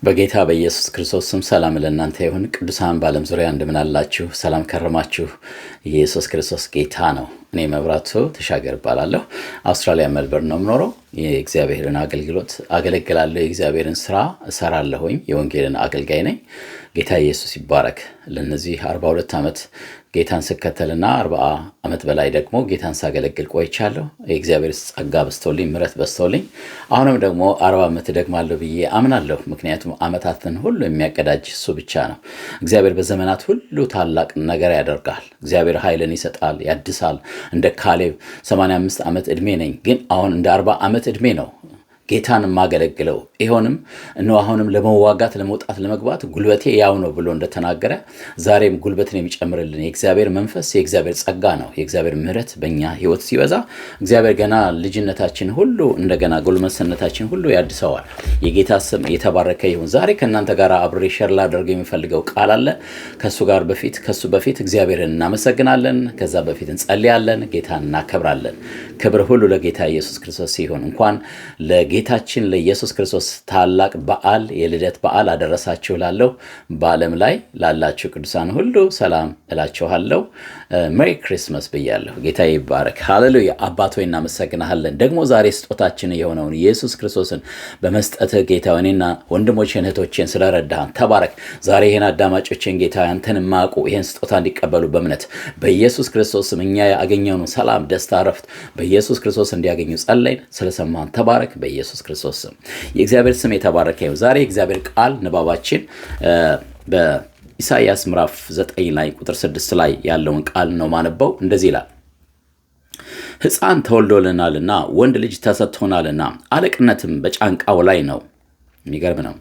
በጌታ በኢየሱስ ክርስቶስ ስም ሰላም ለእናንተ ይሁን። ቅዱሳን በዓለም ዙሪያ እንደምን አላችሁ? ሰላም ከረማችሁ? ኢየሱስ ክርስቶስ ጌታ ነው። እኔ መብራቱ ተሻገር እባላለሁ። አውስትራሊያ ሜልበርን ነው የምኖረው። የእግዚአብሔርን አገልግሎት አገለግላለሁ። የእግዚአብሔርን ስራ እሰራለሁኝ። የወንጌልን አገልጋይ ነኝ። ጌታ ኢየሱስ ይባረክ። ለእነዚህ 42 ዓመት ጌታን ስከተልና 40 ዓመት በላይ ደግሞ ጌታን ሳገለግል ቆይቻለሁ። የእግዚአብሔር ጸጋ በዝቶልኝ፣ ምሕረት በዝቶልኝ አሁንም ደግሞ 40 ዓመት እደግማለሁ ብዬ አምናለሁ። ምክንያቱም ዓመታትን ሁሉ የሚያቀዳጅ እሱ ብቻ ነው። እግዚአብሔር በዘመናት ሁሉ ታላቅ ነገር ያደርጋል። እግዚአብሔር ኃይልን ይሰጣል፣ ያድሳል። እንደ ካሌብ 85 ዓመት ዕድሜ ነኝ፣ ግን አሁን እንደ 40 ዓመት ዕድሜ ነው ጌታን የማገለግለው። ይሆንም እነሆ አሁንም ለመዋጋት፣ ለመውጣት፣ ለመግባት ጉልበቴ ያው ነው ብሎ እንደተናገረ ዛሬም ጉልበትን የሚጨምርልን የእግዚአብሔር መንፈስ፣ የእግዚአብሔር ጸጋ ነው። የእግዚአብሔር ምሕረት በእኛ ሕይወት ሲበዛ እግዚአብሔር ገና ልጅነታችን ሁሉ እንደገና ጎልመስነታችን ሁሉ ያድሰዋል። የጌታ ስም የተባረከ ይሁን። ዛሬ ከእናንተ ጋር አብሬ share ላደርገው የምፈልገው ቃል አለ። ከሱ በፊት እግዚአብሔርን እናመሰግናለን። ከዛ በፊት እንጸልያለን። ጌታን እናከብራለን። ክብር ሁሉ ለጌታ ኢየሱስ ክርስቶስ ሲሆን እንኳን ለጌታችን ለኢየሱስ ክርስቶስ ታላቅ በዓል፣ የልደት በዓል አደረሳችሁ እላለሁ። በዓለም ላይ ላላችሁ ቅዱሳን ሁሉ ሰላም እላችኋለሁ። Merry Christmas ብያለሁ። ጌታ ይባረክ። ሃሌሉያ። አባት ሆይ እናመሰግናለን። ደግሞ ዛሬ ስጦታችን የሆነውን ኢየሱስ ክርስቶስን በመስጠትህ ጌታ እኔና ወንድሞቼን እህቶቼን ስለረዳህን ተባረክ። ዛሬ ይህን አዳማጮቼን ጌታ አንተን የማያውቁ ይህን ስጦታ እንዲቀበሉ በእምነት በኢየሱስ ክርስቶስ ስም እኛ ያገኘነውን ሰላም፣ ደስታ፣ ረፍት በኢየሱስ ክርስቶስ እንዲያገኙ ጸለይን። ስለሰማን ተባረክ። በኢየሱስ ክርስቶስ ስም የእግዚአብሔር ስም የተባረከ ይሁን። ዛሬ የእግዚአብሔር ቃል ንባባችን በኢሳይያስ ምዕራፍ 9 ላይ ቁጥር 6 ላይ ያለውን ቃል ነው ማነበው። እንደዚህ ይላል፦ ሕፃን ተወልዶልናልና፣ ወንድ ልጅ ተሰጥቶናልና፣ አለቅነትም በጫንቃው ላይ ነው። የሚገርም ነው።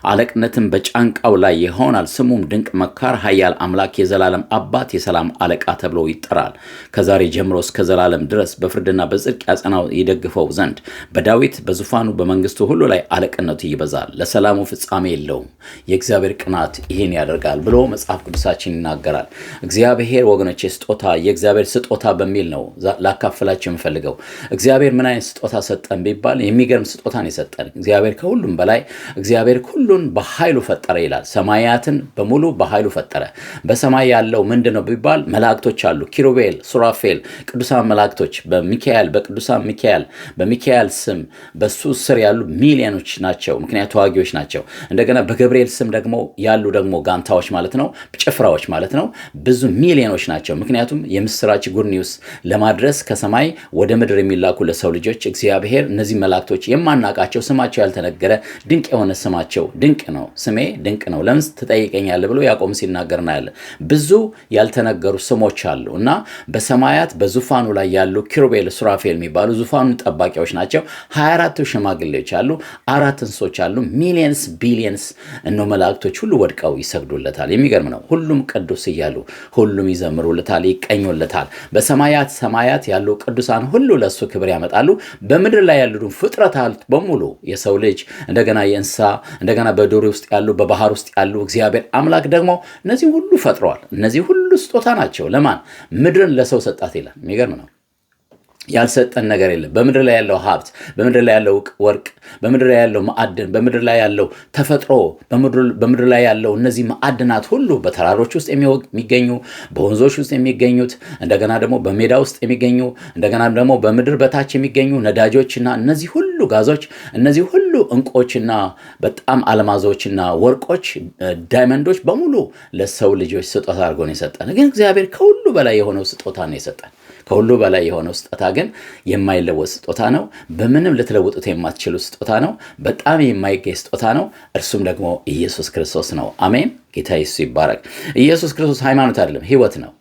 አለቅነትም በጫንቃው ላይ ይሆናል። ስሙም ድንቅ መካር፣ ኃያል አምላክ፣ የዘላለም አባት፣ የሰላም አለቃ ተብሎ ይጠራል። ከዛሬ ጀምሮ እስከ ዘላለም ድረስ በፍርድና በጽድቅ ያጸናው ይደግፈው ዘንድ በዳዊት በዙፋኑ በመንግስቱ ሁሉ ላይ አለቅነቱ ይበዛል፣ ለሰላሙ ፍጻሜ የለውም። የእግዚአብሔር ቅናት ይህን ያደርጋል ብሎ መጽሐፍ ቅዱሳችን ይናገራል። እግዚአብሔር ወገኖች ስጦታ፣ የእግዚአብሔር ስጦታ በሚል ነው ላካፍላችሁ የምፈልገው። እግዚአብሔር ምን አይነት ስጦታ ሰጠን ቢባል የሚገርም ስጦታን የሰጠን እግዚአብሔር፣ ከሁሉም በላይ እግዚአብሔር ሁሉን በኃይሉ ፈጠረ ይላል። ሰማያትን በሙሉ በኃይሉ ፈጠረ። በሰማይ ያለው ምንድን ነው ቢባል መላእክቶች አሉ። ኪሩቤል፣ ሱራፌል፣ ቅዱሳን መላእክቶች በሚካኤል፣ በቅዱሳን ሚካኤል፣ በሚካኤል ስም በሱ ስር ያሉ ሚሊዮኖች ናቸው። ምክንያቱ ተዋጊዎች ናቸው። እንደገና በገብርኤል ስም ደግሞ ያሉ ደግሞ ጋንታዎች ማለት ነው፣ ጭፍራዎች ማለት ነው። ብዙ ሚሊዮኖች ናቸው። ምክንያቱም የምስራች good news ለማድረስ ከሰማይ ወደ ምድር የሚላኩ ለሰው ልጆች እግዚአብሔር እነዚህ መላእክቶች የማናውቃቸው፣ ስማቸው ያልተነገረ፣ ድንቅ የሆነ ስማቸው ድንቅ ነው። ስሜ ድንቅ ነው፣ ለምን ትጠይቀኛለህ ብሎ ያዕቆብ ሲናገር እናያለን። ብዙ ያልተነገሩ ስሞች አሉ እና በሰማያት በዙፋኑ ላይ ያሉ ኪሩቤል፣ ሱራፌል የሚባሉ ዙፋኑን ጠባቂዎች ናቸው። 24ቱ ሽማግሌዎች አሉ፣ አራት እንስሶች አሉ። Millions, billions እነ መላእክቶች ሁሉ ወድቀው ይሰግዱለታል። የሚገርም ነው። ሁሉም ቅዱስ እያሉ ሁሉም ይዘምሩለታል፣ ይቀኙለታል። በሰማያት ሰማያት ያሉ ቅዱሳን ሁሉ ለእሱ ክብር ያመጣሉ። በምድር ላይ ያሉ ፍጥረታት በሙሉ፣ የሰው ልጅ፣ እንደገና የእንስሳ፣ እንደገና በዱር ውስጥ ያሉ፣ በባህር ውስጥ ያሉ፣ እግዚአብሔር አምላክ ደግሞ እነዚህ ሁሉ ፈጥረዋል። እነዚህ ሁሉ ስጦታ ናቸው። ለማን? ምድርን ለሰው ሰጣት ይላል። የሚገርም ነው። ያልሰጠን ነገር የለም። በምድር ላይ ያለው ሀብት፣ በምድር ላይ ያለው ወርቅ፣ በምድር ላይ ያለው ማዕድን፣ በምድር ላይ ያለው ተፈጥሮ፣ በምድር ላይ ያለው እነዚህ ማዕድናት ሁሉ፣ በተራሮች ውስጥ የሚገኙ፣ በወንዞች ውስጥ የሚገኙት፣ እንደገና ደግሞ በሜዳ ውስጥ የሚገኙ፣ እንደገና ደግሞ በምድር በታች የሚገኙ ነዳጆችና እነዚህ ሁሉ ጋዞች፣ እነዚህ ሁሉ እንቁዎችና በጣም አልማዞችና ወርቆች፣ diamond ኦች በሙሉ ለሰው ልጆች ስጦታ አድርጎ ነው የሰጠን። ግን እግዚአብሔር ከሁሉ በላይ የሆነው ስጦታ ነው የሰጠን። ከሁሉ በላይ የሆነው ስጦታ ግን የማይለወጥ ስጦታ ነው። በምንም ልትለውጡት የማትችሉ ስጦታ ነው። በጣም የማይገኝ ስጦታ ነው። እርሱም ደግሞ ኢየሱስ ክርስቶስ ነው። አሜን። ጌታ ኢየሱስ ይባረክ። ኢየሱስ ክርስቶስ ሃይማኖት አይደለም፣ ህይወት ነው።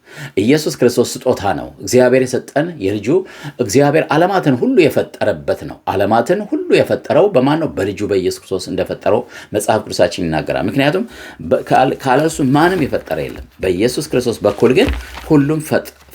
ኢየሱስ ክርስቶስ ስጦታ ነው። እግዚአብሔር የሰጠን የልጁ፣ እግዚአብሔር ዓለማትን ሁሉ የፈጠረበት ነው። ዓለማትን ሁሉ የፈጠረው በማን ነው? በልጁ በኢየሱስ ክርስቶስ እንደፈጠረው መጽሐፍ ቅዱሳችን ይናገራል። ምክንያቱም ካለ እሱ ማንም የፈጠረ የለም። በኢየሱስ ክርስቶስ በኩል ግን ሁሉም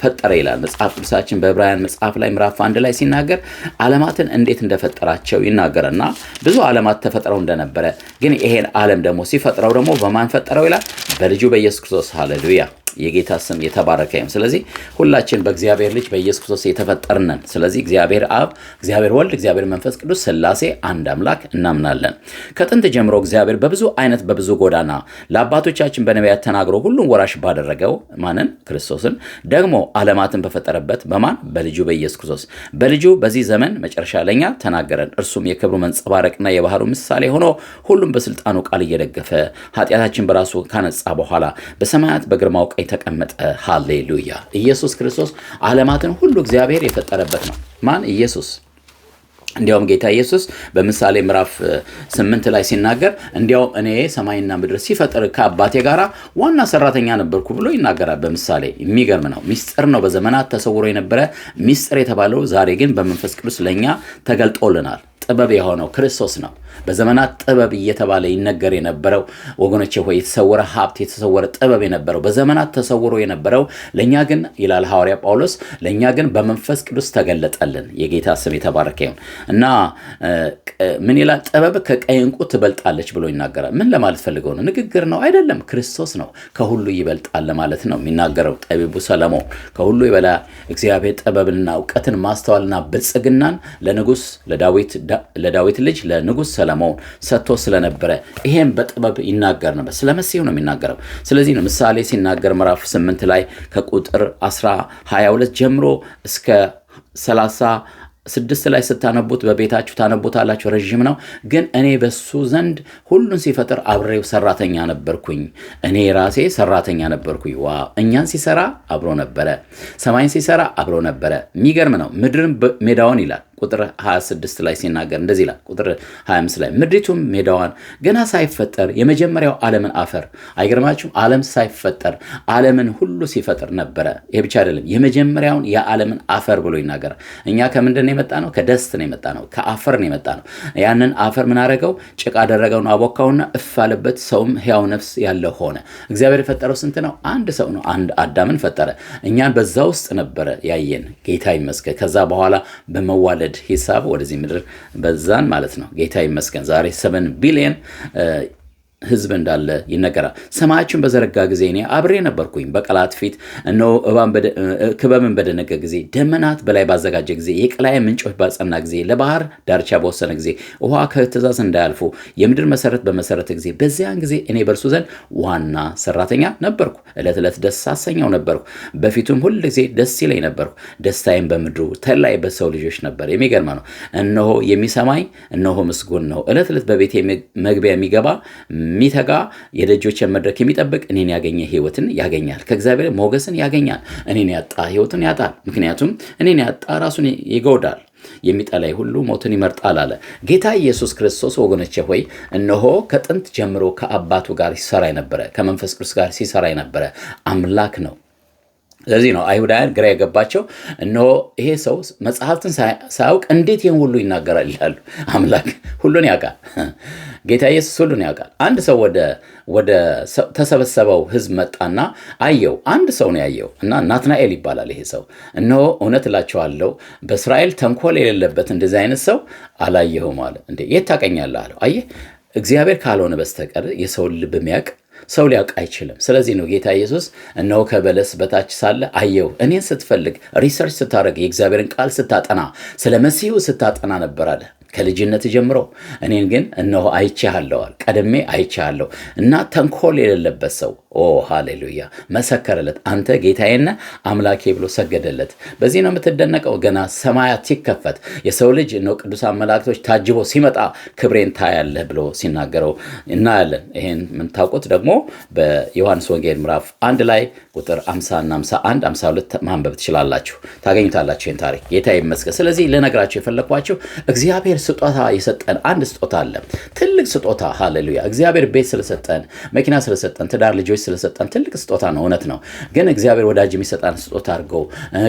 ፈጠረ ይላል መጽሐፍ ቅዱሳችን። በዕብራውያን መጽሐፍ ላይ ምዕራፍ 1 ላይ ሲናገር ዓለማትን እንዴት እንደፈጠራቸው ይናገርና ብዙ ዓለማት ተፈጥረው እንደነበረ፣ ግን ይሄን ዓለም ደግሞ ሲፈጥረው ደግሞ በማን ፈጠረው ይላል? በልጁ በኢየሱስ ክርስቶስ። ሃሌሉያ። የጌታ ስም የተባረከ ይሁን። ስለዚህ ሁላችን በእግዚአብሔር ልጅ በኢየሱስ ክርስቶስ የተፈጠርነን። ስለዚህ እግዚአብሔር አብ፣ እግዚአብሔር ወልድ፣ እግዚአብሔር መንፈስ ቅዱስ ሥላሴ አንድ አምላክ እናምናለን። ከጥንት ጀምሮ እግዚአብሔር በብዙ አይነት በብዙ ጎዳና ለአባቶቻችን በነቢያት ተናግሮ ሁሉን ወራሽ ባደረገው ማንን? ክርስቶስን። ደግሞ ዓለማትን በፈጠረበት በማን? በልጁ በኢየሱስ ክርስቶስ። በልጁ በዚህ ዘመን መጨረሻ ለኛ ተናገረን። እርሱም የክብሩ መንጸባረቅና የባህሩ ምሳሌ ሆኖ ሁሉም በስልጣኑ ቃል እየደገፈ ኃጢአታችን በራሱ ካነጻ በኋላ በሰማያት በግርማው ቀኝ ተቀመጠ። ሃሌሉያ! ኢየሱስ ክርስቶስ ዓለማትን ሁሉ እግዚአብሔር የፈጠረበት ነው። ማን? ኢየሱስ። እንዲያውም ጌታ ኢየሱስ በምሳሌ ምዕራፍ 8 ላይ ሲናገር እንዲያውም እኔ ሰማይና ምድር ሲፈጥር ከአባቴ ጋር ዋና ሰራተኛ ነበርኩ ብሎ ይናገራል። በምሳሌ የሚገርም ነው፣ ሚስጥር ነው። በዘመናት ተሰውሮ የነበረ ሚስጥር የተባለው ዛሬ ግን በመንፈስ ቅዱስ ለእኛ ተገልጦልናል። ጥበብ የሆነው ክርስቶስ ነው። በዘመናት ጥበብ እየተባለ ይነገር የነበረው ወገኖቼ ሆይ የተሰወረ ሀብት የተሰወረ ጥበብ የነበረው በዘመናት ተሰውሮ የነበረው ለእኛ ግን ይላል ሐዋርያ ጳውሎስ፣ ለእኛ ግን በመንፈስ ቅዱስ ተገለጠልን። የጌታ ስም የተባረከ ይሁን እና ምን ይላል? ጥበብ ከቀይ ዕንቁ ትበልጣለች ብሎ ይናገራል። ምን ለማለት ፈልገው ነው? ንግግር ነው አይደለም፣ ክርስቶስ ነው ከሁሉ ይበልጣል ለማለት ነው የሚናገረው ጠቢቡ ሰለሞን። ከሁሉ ይበላ እግዚአብሔር ጥበብንና እውቀትን ማስተዋልና ብልጽግናን ለንጉስ ለዳዊት ልጅ ለንጉስ ሰለሞን ሰጥቶ ስለነበረ ይሄን በጥበብ ይናገር ነበር። ስለ መሲሁ ነው የሚናገረው። ስለዚህ ነው ምሳሌ ሲናገር ምዕራፍ 8 ላይ ከቁጥር 22 ጀምሮ እስከ 36 ላይ ስታነቡት በቤታችሁ ታነቡታላችሁ። ረዥም ነው። ግን እኔ በሱ ዘንድ ሁሉን ሲፈጥር አብሬው ሰራተኛ ነበርኩኝ። እኔ ራሴ ሰራተኛ ነበርኩኝ። ዋ እኛን ሲሰራ አብሮ ነበረ። ሰማይን ሲሰራ አብሮ ነበረ። የሚገርም ነው። ምድርን ሜዳውን ይላል ቁጥር 26 ላይ ሲናገር እንደዚህ ይላል። ቁጥር 25 ላይ ምድሪቱም ሜዳዋን ገና ሳይፈጠር የመጀመሪያው ዓለምን አፈር አይገርማችሁም? ዓለም ሳይፈጠር ዓለምን ሁሉ ሲፈጥር ነበረ። ይሄ ብቻ አይደለም፣ የመጀመሪያውን የዓለምን አፈር ብሎ ይናገራል። እኛ ከምንድን ነው የመጣ ነው? ከ dust ነው የመጣ ነው። ከአፈር ነው የመጣ ነው። ያንን አፈር ምን አደረገው? ጭቃ አደረገውና አቦካውና እፍ አለበት። ሰውም ሕያው ነፍስ ያለው ሆነ። እግዚአብሔር የፈጠረው ስንት ነው? አንድ ሰው ነው። አንድ አዳምን ፈጠረ። እኛን በዛ ውስጥ ነበረ ያየን። ጌታ ይመስገን። ከዛ በኋላ በመዋለድ ሂሳብ ወደዚህ ምድር በዛን ማለት ነው። ጌታ ይመስገን። ዛሬ 7 ቢሊዮን ህዝብ እንዳለ ይነገራል። ሰማያችን በዘረጋ ጊዜ እኔ አብሬ ነበርኩኝ። በቀላት ፊት እነሆ ክበብን በደነገ ጊዜ፣ ደመናት በላይ ባዘጋጀ ጊዜ፣ የቀላይ ምንጮች ባጸና ጊዜ፣ ለባህር ዳርቻ በወሰነ ጊዜ፣ ውሃ ከትእዛዝ እንዳያልፉ የምድር መሰረት በመሰረተ ጊዜ፣ በዚያን ጊዜ እኔ በእርሱ ዘንድ ዋና ሰራተኛ ነበርኩ። ዕለት ዕለት ደስ አሰኘው ነበርኩ። በፊቱም ሁል ጊዜ ደስ ይለኝ ነበርኩ። ደስታዬም በምድሩ ተላይ በሰው ልጆች ነበር። የሚገርም ነው። እነሆ የሚሰማኝ እነሆ ምስጉን ነው። ዕለት ዕለት በቤቴ መግቢያ የሚገባ የሚተጋ የደጆችን መድረክ የሚጠብቅ እኔን ያገኘ ህይወትን ያገኛል፣ ከእግዚአብሔር ሞገስን ያገኛል። እኔን ያጣ ህይወትን ያጣል። ምክንያቱም እኔን ያጣ ራሱን ይጎዳል፣ የሚጠላኝ ሁሉ ሞትን ይመርጣል አለ ጌታ ኢየሱስ ክርስቶስ። ወገኖቼ ሆይ እነሆ ከጥንት ጀምሮ ከአባቱ ጋር ሲሰራ የነበረ ከመንፈስ ቅዱስ ጋር ሲሰራ የነበረ አምላክ ነው። ለዚህ ነው አይሁዳውያን ግራ የገባቸው። እነሆ ይሄ ሰው መጽሐፍትን ሳያውቅ እንዴት ይህን ሁሉ ይናገራል ይላሉ። አምላክ ሁሉን ያውቃል። ጌታ ኢየሱስ ሁሉን ያውቃል። አንድ ሰው ወደ ተሰበሰበው ህዝብ መጣና አየው። አንድ ሰው ነው ያየው እና ናትናኤል ይባላል ይሄ ሰው። እነሆ እውነት እላቸዋለሁ በእስራኤል ተንኮል የሌለበት እንደዚህ አይነት ሰው አላየሁም አለ። እንዴ የት ታውቀኛለህ አለው። አየህ እግዚአብሔር ካልሆነ በስተቀር የሰውን ልብ የሚያውቅ ሰው ሊያውቅ አይችልም። ስለዚህ ነው ጌታ ኢየሱስ እነሆ ከበለስ በታች ሳለ አየው። እኔን ስትፈልግ research ስታደርግ የእግዚአብሔርን ቃል ስታጠና ስለ መሲሁ ስታጠና ነበር አለ ከልጅነት ጀምሮ። እኔን ግን እነሆ አይቼሃለሁ አለ። ቀድሜ አይቼሃለሁ እና ተንኮል የሌለበት ሰው ኦ ሃሌሉያ መሰከረለት። አንተ ጌታዬና አምላኬ ብሎ ሰገደለት። በዚህ ነው የምትደነቀው። ገና ሰማያት ሲከፈት የሰው ልጅ እነሆ ቅዱሳን መላእክቶች ታጅቦ ሲመጣ ክብሬን ታያለህ ብሎ ሲናገረው እናያለን። ይሄን የምታውቁት ደግሞ በዮሐንስ ወንጌል ምዕራፍ 1 ላይ ቁጥር 50 እና 51 52 ማንበብ ትችላላችሁ፣ ታገኙታላችሁ ይህን ታሪክ። ጌታ ይመስገን። ስለዚህ ልነግራችሁ የፈለግኳችሁ እግዚአብሔር ስጦታ የሰጠን አንድ ስጦታ አለ፣ ትልቅ ስጦታ። ሃሌሉያ! እግዚአብሔር ቤት ስለሰጠን፣ መኪና ስለሰጠን፣ ትዳር፣ ልጆች ስለሰጠን ትልቅ ስጦታ ነው። እውነት ነው። ግን እግዚአብሔር ወዳጅ የሚሰጠን ስጦታ አድርገው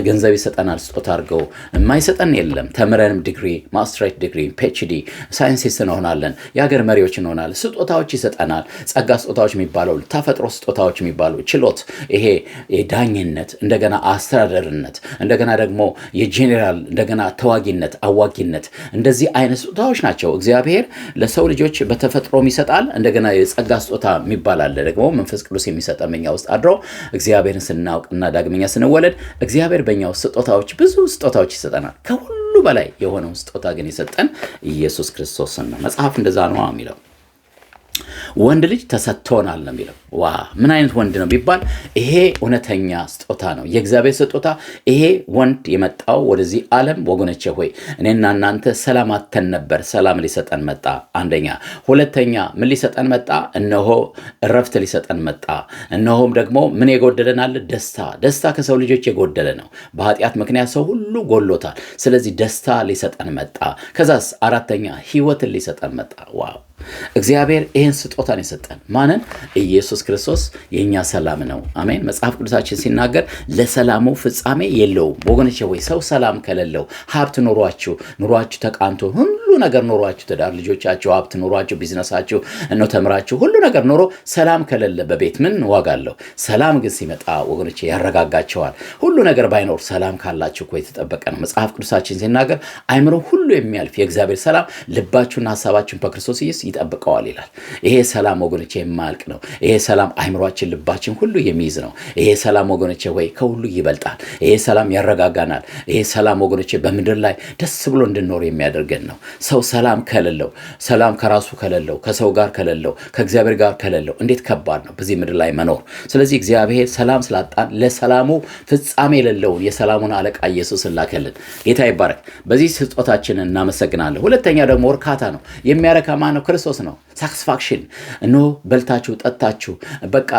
ገንዘብ ይሰጠናል ስጦታ አድርገው የማይሰጠን የለም። ተምረንም ዲግሪ፣ ማስትሬት ዲግሪ፣ PhD፣ ሳይንቲስት እንሆናለን፣ የሀገር መሪዎች እንሆናለን። ስጦታዎች ይሰጠናል። ጸጋ ስጦታዎች የሚባለው ተፈጥሮ ስጦታዎች የሚባለው ችሎት፣ ይሄ የዳኝነት፣ እንደገና አስተዳደርነት፣ እንደገና ደግሞ የጄኔራል፣ እንደገና ተዋጊነት፣ አዋጊነት እንደዚህ አይነት ስጦታዎች ናቸው። እግዚአብሔር ለሰው ልጆች በተፈጥሮም ይሰጣል። እንደገና የጸጋ ስጦታ የሚባል አለ ደግሞ መንፈስ ቅዱስ የሚሰጠን በኛ ውስጥ አድሮ እግዚአብሔርን ስናውቅና ዳግመኛ ስንወለድ እግዚአብሔር በእኛ ውስጥ ስጦታዎች፣ ብዙ ስጦታዎች ይሰጠናል። ከሁሉ በላይ የሆነውን ስጦታ ግን የሰጠን ኢየሱስ ክርስቶስን ነው። መጽሐፍ እንደዛ ነው የሚለው። ወንድ ልጅ ተሰጥቶናል ነው የሚለው። ዋ፣ ምን አይነት ወንድ ነው ቢባል ይሄ እውነተኛ ስጦታ ነው፣ የእግዚአብሔር ስጦታ። ይሄ ወንድ የመጣው ወደዚህ ዓለም፣ ወገኖቼ ሆይ፣ እኔና እናንተ ሰላም አጥተን ነበር። ሰላም ሊሰጠን መጣ። አንደኛ። ሁለተኛ ምን ሊሰጠን መጣ? እነሆ እረፍት ሊሰጠን መጣ። እነሆም ደግሞ ምን የጎደለን አለ? ደስታ። ደስታ ከሰው ልጆች የጎደለ ነው። በኃጢአት ምክንያት ሰው ሁሉ ጎሎታል። ስለዚህ ደስታ ሊሰጠን መጣ። ከዛስ አራተኛ ህይወትን ሊሰጠን መጣ። Wow፣ እግዚአብሔር ይህን ስጦታን የሰጠን ማንን? ኢየሱስ ክርስቶስ የእኛ ሰላም ነው። አሜን። መጽሐፍ ቅዱሳችን ሲናገር ለሰላሙ ፍጻሜ የለውም። ወገኖቼ ወይ ሰው ሰላም ከሌለው፣ ሀብት ኖሯችሁ፣ ኑሯችሁ ተቃንቶ፣ ሁሉ ነገር ኖሯችሁ፣ ትዳር፣ ልጆቻችሁ፣ ሀብት ኖሯችሁ፣ ቢዝነሳችሁ እነሆ ተምራችሁ፣ ሁሉ ነገር ኖሮ ሰላም ከሌለ በቤት ምን ዋጋ አለው? ሰላም ግን ሲመጣ ወገኖቼ ያረጋጋቸዋል። ሁሉ ነገር ባይኖር ሰላም ካላችሁ እኮ የተጠበቀ ነው። መጽሐፍ ቅዱሳችን ሲናገር አይምሮ ሁሉ የሚያልፍ የእግዚአብሔር ሰላም ልባችሁና ሀሳባችሁን በክርስቶስ ኢየሱስ ይጠብቀዋል ይላል። ይሄ ሰላም ወገኖቼ የማያልቅ ነው። ይሄ ሰላም አይምሯችን፣ ልባችን ሁሉ የሚይዝ ነው። ይሄ ሰላም ወገኖቼ ወይ ከሁሉ ይበልጣል። ይሄ ሰላም ያረጋጋናል። ይሄ ሰላም ወገኖቼ በምድር ላይ ደስ ብሎ እንድንኖር የሚያደርገን ነው። ሰው ሰላም ከሌለው፣ ሰላም ከራሱ ከሌለው፣ ከሰው ጋር ከሌለው፣ ከእግዚአብሔር ጋር ከሌለው እንዴት ከባድ ነው በዚህ ምድር ላይ መኖር። ስለዚህ እግዚአብሔር ሰላም ስላጣን ለሰላሙ ፍጻሜ የሌለውን የሰላሙን አለቃ ኢየሱስን ላከልን። ጌታ ይባረክ። በዚህ ስጦታችንን እናመሰግናለን። ሁለተኛ ደግሞ እርካታ ነው። የሚያረካ ማን ነው? ክርስቶስ ነው። Satisfaction፣ እነሆ በልታችሁ ጠጥታችሁ በቃ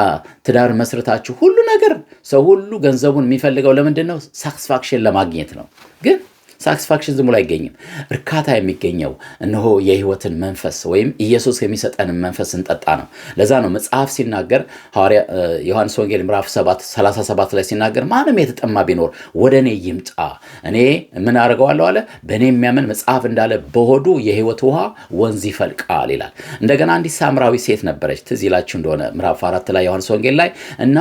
ትዳር መስርታችሁ ሁሉ ነገር፣ ሰው ሁሉ ገንዘቡን የሚፈልገው ለምንድን ነው? Satisfaction ለማግኘት ነው። ግን satisfaction ዝም ብሎ አይገኝም። እርካታ የሚገኘው እነሆ የህይወትን መንፈስ ወይም ኢየሱስ የሚሰጠንን መንፈስ ስንጠጣ ነው። ለዛ ነው መጽሐፍ ሲናገር፣ ሐዋርያ ዮሐንስ ወንጌል ምዕራፍ 7 37 ላይ ሲናገር ማንም የተጠማ ቢኖር ወደ እኔ ይምጣ፣ እኔ ምን አደርገዋለሁ አለ። በእኔ የሚያምን መጽሐፍ እንዳለ በሆዱ የህይወት ውሃ ወንዝ ይፈልቃል ይላል። እንደገና አንዲት ሳምራዊ ሴት ነበረች፣ ትዝ ይላችሁ እንደሆነ ምዕራፍ 4 ላይ ዮሐንስ ወንጌል ላይ፣ እና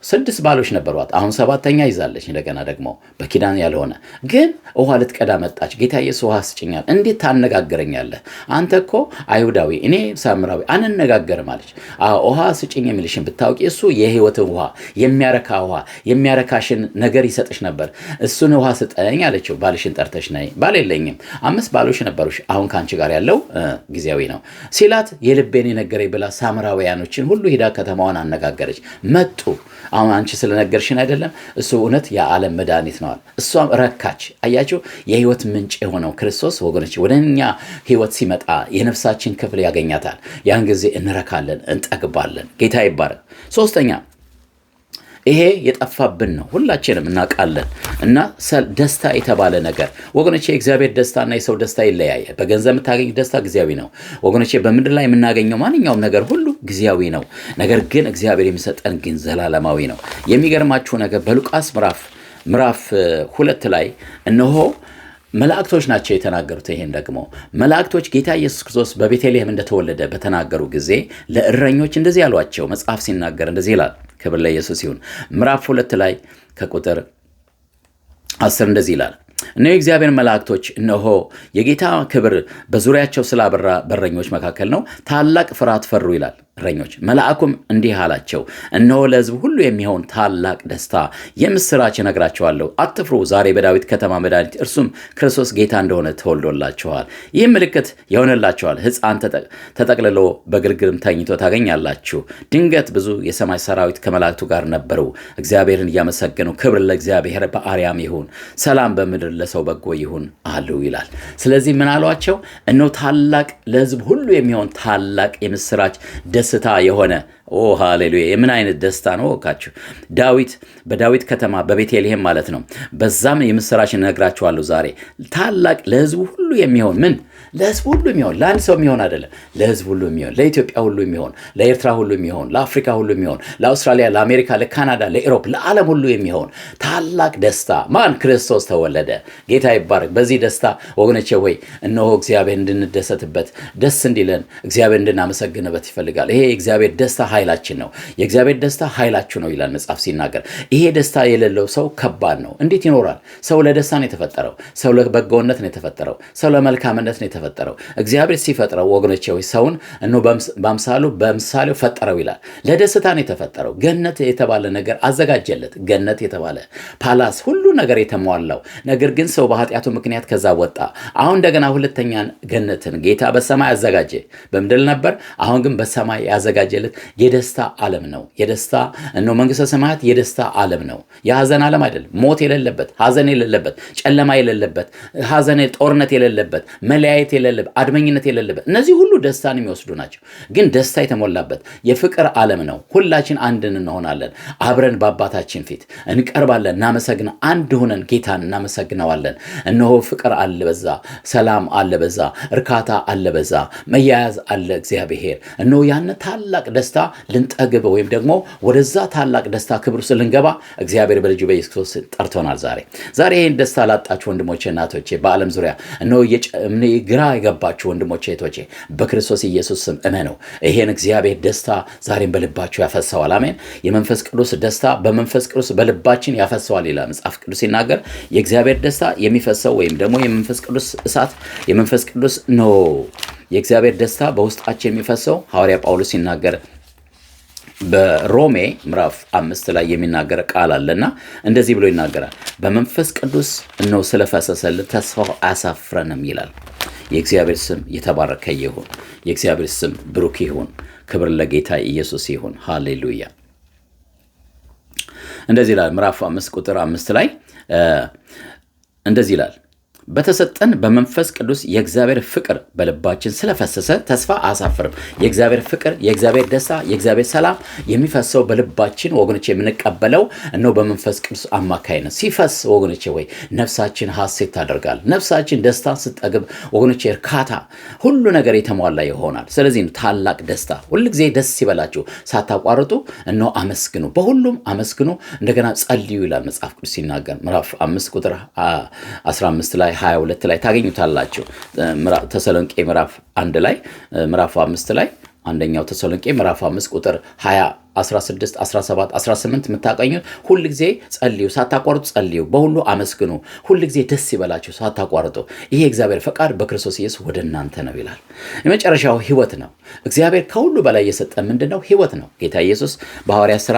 ስድስት ባሎች ነበሯት። አሁን ሰባተኛ ይዛለች። እንደገና ደግሞ በኪዳን ያልሆነ ግን ውሃ ልትቀዳ መጣች። ጌታ ኢየሱስ ውሃ ስጭኝ አላት። እንዴት ታነጋግረኛለህ? አንተ እኮ አይሁዳዊ፣ እኔ ሳምራዊ፣ አንነጋገርም አለች። ውሃ ስጭኝ የሚልሽን ብታውቂ እሱ የህይወትን ውሃ፣ የሚያረካ ውሃ፣ የሚያረካሽን ነገር ይሰጥሽ ነበር። እሱን ውሃ ስጠኝ አለችው። ባልሽን ጠርተሽ ነይ። ባል የለኝም፣ አምስት ባሎች ነበሩሽ፣ አሁን ከአንቺ ጋር ያለው ጊዜያዊ ነው ሲላት የልቤን የነገረኝ ብላ ሳምራውያኖችን ሁሉ ሂዳ ከተማዋን አነጋገረች። መጡ። አሁን አንቺ ስለነገርሽን አይደለም፣ እሱ እውነት የዓለም መድኃኒት ነዋል። እሷም ረካች። አያችሁ፣ የህይወት ምንጭ የሆነው ክርስቶስ ወገኖች ወደ እኛ ህይወት ሲመጣ የነፍሳችን ክፍል ያገኛታል። ያን ጊዜ እንረካለን፣ እንጠግባለን። ጌታ ይባረክ። ሶስተኛ ይሄ የጠፋብን ነው፣ ሁላችንም እናውቃለን። እና ደስታ የተባለ ነገር ወገኖቼ፣ የእግዚአብሔር ደስታና የሰው ደስታ ይለያያል። በገንዘብ የምታገኙት ደስታ ጊዜያዊ ነው ወገኖቼ። በምድር ላይ የምናገኘው ማንኛውም ነገር ሁሉ ጊዜያዊ ነው። ነገር ግን እግዚአብሔር የሚሰጠን ግን ዘላለማዊ ነው። የሚገርማችሁ ነገር በሉቃስ ምዕራፍ 2 ላይ እነሆ መላእክቶች ናቸው የተናገሩት። ይሄን ደግሞ መላእክቶች ጌታ ኢየሱስ ክርስቶስ በቤተልሔም እንደተወለደ በተናገሩ ጊዜ ለእረኞች እንደዚህ ያሏቸው መጽሐፍ ሲናገር እንደዚህ ይላል። ክብር ለኢየሱስ ይሁን። ምዕራፍ 2 ላይ ከቁጥር 10 እንደዚህ ይላል። እነሆ የእግዚአብሔር መላእክቶች፣ እነሆ የጌታ ክብር በዙሪያቸው ስላበራ በእረኞች መካከል ነው፣ ታላቅ ፍርሃት ፈሩ ይላል እረኞች። መልአኩም እንዲህ አላቸው፣ እነሆ ለሕዝብ ሁሉ የሚሆን ታላቅ ደስታ የምስራች እነግራችኋለሁ። አትፍሩ፣ ዛሬ በዳዊት ከተማ መድኃኒት እርሱም ክርስቶስ ጌታ እንደሆነ ተወልዶላችኋል። ይህም ምልክት ይሆንላችኋል፣ ሕፃን ተጠቅልሎ በግርግም ተኝቶ ታገኛላችሁ። ድንገት ብዙ የሰማይ ሰራዊት ከመላእክቱ ጋር ነበሩ፣ እግዚአብሔርን እያመሰገኑ ክብር ለእግዚአብሔር በአርያም ይሁን፣ ሰላም በምድር ለሰው በጎ ይሁን አሉ ይላል። ስለዚህ ምን አሏቸው? እነሆ ታላቅ ለሕዝብ ሁሉ የሚሆን ታላቅ የምስራች ደስታ የሆነ፣ ኦ ሃሌሉያ! የምን አይነት ደስታ ነው ወካችሁ! ዳዊት በዳዊት ከተማ በቤተልሔም ማለት ነው። በዛም የምስራች እነግራችኋለሁ ዛሬ፣ ታላቅ ለሕዝቡ ሁሉ የሚሆን፣ ምን ለሕዝቡ ሁሉ የሚሆን፣ ለአንድ ሰው የሚሆን አይደለም፣ ለሕዝብ ሁሉ የሚሆን፣ ለኢትዮጵያ ሁሉ የሚሆን፣ ለኤርትራ ሁሉ የሚሆን፣ ለአፍሪካ ሁሉ የሚሆን፣ ለአውስትራሊያ፣ ለአሜሪካ፣ ለካናዳ፣ ለ Europe፣ ለዓለም ሁሉ የሚሆን ታላቅ ደስታ ማን? ክርስቶስ ተወለደ። ጌታ ይባረክ። በዚህ ደስታ ወገኖቼ ሆይ እነሆ እግዚአብሔር እንድንደሰትበት፣ ደስ እንዲለን፣ እግዚአብሔር እንድናመሰግንበት ይፈልጋል። ይሄ የእግዚአብሔር ደስታ ኃይላችን ነው። የእግዚአብሔር ደስታ ኃይላችሁ ነው ይላል መጽሐፍ ሲናገር። ይሄ ደስታ የሌለው ሰው ከባድ ነው። እንዴት ይኖራል? ሰው ለደስታ ነው የተፈጠረው። ሰው ለበጎነት ነው የተፈጠረው። ሰው ለመልካምነት ነው። የተፈጠረው። እግዚአብሔር ሲፈጥረው ወገኖቼ ሆይ ሰውን እነሆ በአምሳሉ በምሳሌው ፈጠረው ይላል። ለደስታ ነው የተፈጠረው። ገነት የተባለ ነገር አዘጋጀለት። ገነት የተባለ palace፣ ሁሉ ነገር የተሟላው። ነገር ግን ሰው በኃጢአቱ ምክንያት ከዛ ወጣ። አሁን እንደገና ሁለተኛ ገነትን ጌታ በሰማይ አዘጋጀ። በምድር ነበር፣ አሁን ግን በሰማይ ያዘጋጀለት የደስታ ዓለም ነው። የደስታ እነሆ መንግስተ ሰማያት የደስታ ዓለም ነው። የሐዘን ዓለም አይደለም። ሞት የሌለበት፣ ሐዘን የሌለበት፣ ጨለማ የሌለበት፣ ሐዘን ጦርነት የሌለበት፣ መለያየት የሌለበት፣ አድመኝነት የሌለበት፣ እነዚህ ሁሉ ደስታን የሚወስዱ ናቸው። ግን ደስታ የተሞላበት የፍቅር ዓለም ነው። ሁላችን አንድ እንሆናለን። አብረን በአባታችን ፊት እንቀርባለን፣ እናመሰግና አንድ ሆነን ጌታን እናመሰግነዋለን። እነሆ ፍቅር አለ በዛ፣ ሰላም አለ በዛ፣ እርካታ አለ በዛ፣ መያያዝ አለ እግዚአብሔር። እነሆ ያን ታላቅ ደስታ ልንጠግብ ወይም ደግሞ ወደዛ ታላቅ ደስታ ክብር ውስጥ ልንገባ እግዚአብሔር በልጁ በኢየሱስ ክርስቶስ ጠርቶናል። ዛሬ ይህን ደስታ ላጣችሁ ወንድሞቼ፣ እናቶቼ፣ በዓለም ዙሪያ እነሆ ግራ የገባችሁ ወንድሞቼ፣ እህቶቼ፣ በክርስቶስ ኢየሱስ ስም እመኑ። ይሄን እግዚአብሔር ደስታ ዛሬም በልባችሁ ያፈሰዋል። አሜን። የመንፈስ ቅዱስ ደስታ በመንፈስ ቅዱስ በልባችን ያፈሰዋል ይላል መጽሐፍ ቅዱስ ሲናገር። የእግዚአብሔር ደስታ የሚፈሰው ወይም ደግሞ የመንፈስ ቅዱስ እሳት የመንፈስ ቅዱስ ነው። የእግዚአብሔር ደስታ በውስጣችን የሚፈሰው ሐዋርያ ጳውሎስ ሲናገር በሮሜ ምዕራፍ 5 ላይ የሚናገር ቃል አለና እንደዚህ ብሎ ይናገራል። በመንፈስ ቅዱስ እነሆ ስለፈሰሰልን ተስፋው አያሳፍረንም ይላል። የእግዚአብሔር ስም የተባረከ ይሁን። የእግዚአብሔር ስም ብሩክ ይሁን። ክብር ለጌታ ኢየሱስ ይሁን። ሃሌሉያ። እንደዚህ ይላል፣ ምዕራፍ 5 ቁጥር 5 ላይ እንደዚህ ይላል፣ በተሰጠን በመንፈስ ቅዱስ የእግዚአብሔር ፍቅር በልባችን ስለፈሰሰ ተስፋ አያሳፍርም። የእግዚአብሔር ፍቅር፣ የእግዚአብሔር ደስታ፣ የእግዚአብሔር ሰላም የሚፈሰው በልባችን ወገኖቼ የምንቀበለው እነሆ በመንፈስ ቅዱስ አማካይነት ሲፈስ ወገኖቼ ወይ ነፍሳችን ሐሴት ታደርጋል። ነፍሳችን ደስታ ስትጠግብ ወገኖቼ እርካታ፣ ሁሉ ነገር የተሟላ ይሆናል። ስለዚህ ነው ታላቅ ደስታ። ሁልጊዜ ደስ ይበላችሁ፣ ሳታቋርጡ እነሆ አመስግኑ፣ በሁሉም አመስግኑ፣ እንደገና ጸልዩ ይላል መጽሐፍ ቅዱስ ሲናገር፣ ምዕራፍ 5 ቁጥር 15 ላይ፣ 22 ላይ ታገኙታላችሁ። ተሰሎንቄ ምዕራፍ 1 ላይ፣ ምዕራፍ 5 ላይ፣ አንደኛው ተሰሎንቄ ምዕራፍ 5 ቁጥር 20፣ 16፣ 17፣ 18 የምታገኙት። ሁል ጊዜ ጸልዩ፣ ሳታቋርጡ ጸልዩ፣ በሁሉ አመስግኑ፣ ሁል ጊዜ ደስ ይበላችሁ ሳታቋርጡ። ይሄ የእግዚአብሔር ፈቃድ በክርስቶስ ኢየሱስ ወደ እናንተ ነው ይላል። የመጨረሻው ህይወት ነው። እግዚአብሔር ከሁሉ በላይ የሰጠን ምንድን ነው? ህይወት ነው። ጌታ ኢየሱስ በሐዋርያት ሥራ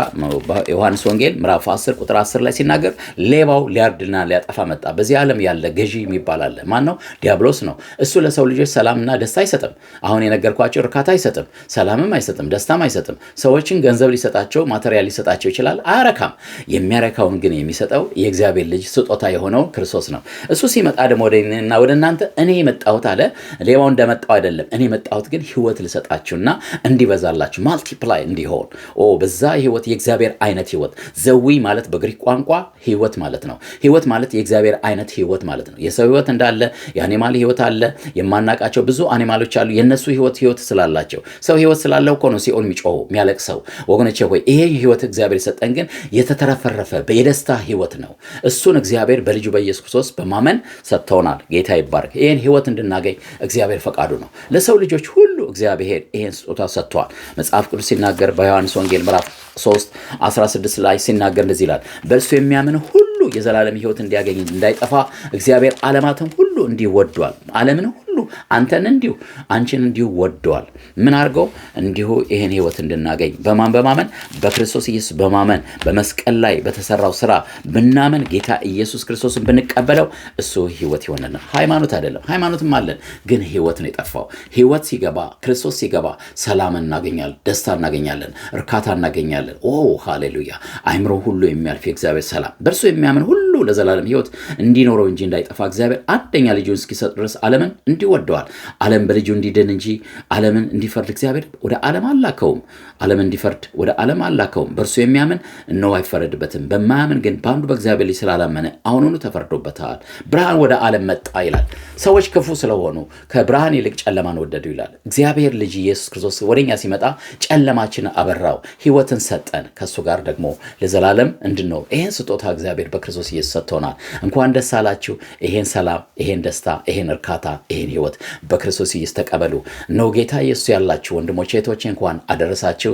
ዮሐንስ ወንጌል ምዕራፍ 10 ቁጥር 10 ላይ ሲናገር ሌባው ሊያርድና ሊያጠፋ መጣ። በዚህ ዓለም ያለ ገዢ የሚባል አለ። ማን ነው? ዲያብሎስ ነው። እሱ ለሰው ልጆች ሰላምና ደስታ አይሰጥም። አሁን የነገርኳቸው እርካታ አይሰጥም፣ ሰላምም አይሰጥም፣ ደስታም አይሰጥም። ሰዎችን ገንዘብ ሊሰጣቸው፣ material ሊሰጣቸው ይችላል፣ አያረካም። የሚያረካውን ግን የሚሰጠው የእግዚአብሔር ልጅ ስጦታ የሆነው ክርስቶስ ነው። እሱ ሲመጣ ደግሞ ወደ እኔና ወደ እናንተ እኔ የመጣሁት አለ ሌባው እንደመጣው አይደለም። እኔ የመጣሁት ግን ህይወት ልሰጣችሁና እንዲበዛላችሁ multiply እንዲሆን፣ ኦ በዛ ህይወት፣ የእግዚአብሔር አይነት ህይወት። ዘዊ ማለት በግሪክ ቋንቋ ህይወት ማለት ነው። ህይወት ማለት የእግዚአብሔር አይነት ህይወት ማለት ነው። የሰው ህይወት እንዳለ የ animal ህይወት አለ። የማናውቃቸው ብዙ animal ኦች አሉ። የእነሱ ህይወት ህይወት ስላላቸው፣ ሰው ህይወት ስላለው እኮ ነው ሲኦል የሚጮኸው፣ የሚያለቅሰው። ወገኖቼ ሆይ ይሄ ህይወት እግዚአብሔር የሰጠን ግን የተትረፈረፈ የደስታ ህይወት ነው። እሱን እግዚአብሔር በልጁ በኢየሱስ ክርስቶስ በማመን ሰጥቶናል። ጌታ ይባረክ። ይህን ህይወት እንድናገኝ እግዚአብሔር ፈቃዱ ነው። ለሰው ልጆች ሁሉ እግዚአብሔር ይህን ስጦታ ሰጥቷል። መጽሐፍ ቅዱስ ሲናገር በዮሐንስ ወንጌል ምዕራፍ 3 16 ላይ ሲናገር እንደዚህ ይላል፣ በእርሱ የሚያምን ሁሉ የዘላለም ህይወት እንዲያገኝ እንዳይጠፋ እግዚአብሔር ዓለማትን ሁሉ እንዲሁ ወዷል። ዓለምን ሁሉ አንተን እንዲሁ አንቺን እንዲሁ ወዷል። ምን አድርገው? እንዲሁ ይህን ህይወት እንድናገኝ። በማን በማመን? በክርስቶስ ኢየሱስ በማመን፣ በመስቀል ላይ በተሰራው ስራ ብናመን፣ ጌታ ኢየሱስ ክርስቶስን ብንቀበለው እሱ ህይወት ይሆነናል። ሃይማኖት አይደለም። ሃይማኖትም አለን፣ ግን ህይወት ነው የጠፋው። ህይወት ሲገባ፣ ክርስቶስ ሲገባ ሰላም እናገኛለን፣ ደስታ እናገኛለን፣ እርካታ እናገኛለን። ኦ ሃሌሉያ! አይምሮ ሁሉ የሚያልፍ የእግዚአብሔር ሰላም። በእርሱ የሚያምን ሁሉ ለዘላለም ህይወት እንዲኖረው እንጂ እንዳይጠፋ እግዚአብሔር አንደኛ ልጁን እስኪሰጥ ድረስ ዓለምን እንዲሁ ወደዋል። ዓለም በልጁ እንዲድን እንጂ ዓለምን እንዲፈርድ እግዚአብሔር ወደ ዓለም አላከውም። ዓለም እንዲፈርድ ወደ ዓለም አላከውም። በእርሱ የሚያምን እነሆ አይፈረድበትም። በማያምን ግን በአንዱ በእግዚአብሔር ልጅ ስላላመነ አሁኑኑ ተፈርዶበታል። ብርሃን ወደ ዓለም መጣ ይላል። ሰዎች ክፉ ስለሆኑ ከብርሃን ይልቅ ጨለማን ወደዱ ይላል። እግዚአብሔር ልጅ ኢየሱስ ክርስቶስ ወደኛ ሲመጣ ጨለማችንን አበራው፣ ህይወትን ሰጠን። ከእሱ ጋር ደግሞ ለዘላለም እንድንኖር ይህን ስጦታ እግዚአብሔር በክርስቶስ ኢየሱስ ሰጥቶናል። እንኳን ደስ አላችሁ። ይሄን ሰላም፣ ይሄን ደስታ፣ ይሄን እርካታ፣ ይሄን ህይወት በክርስቶስ ኢየሱስ ተቀበሉ። እነሆ ጌታ ኢየሱስ ያላችሁ ወንድሞቼ፣ እህቶቼ እንኳን አደረሳችሁ።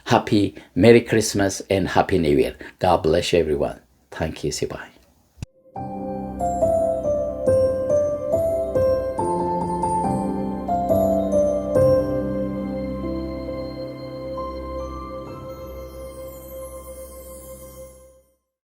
Happy Merry Christmas and Happy New Year። God bless everyone። Thank you, see, bye።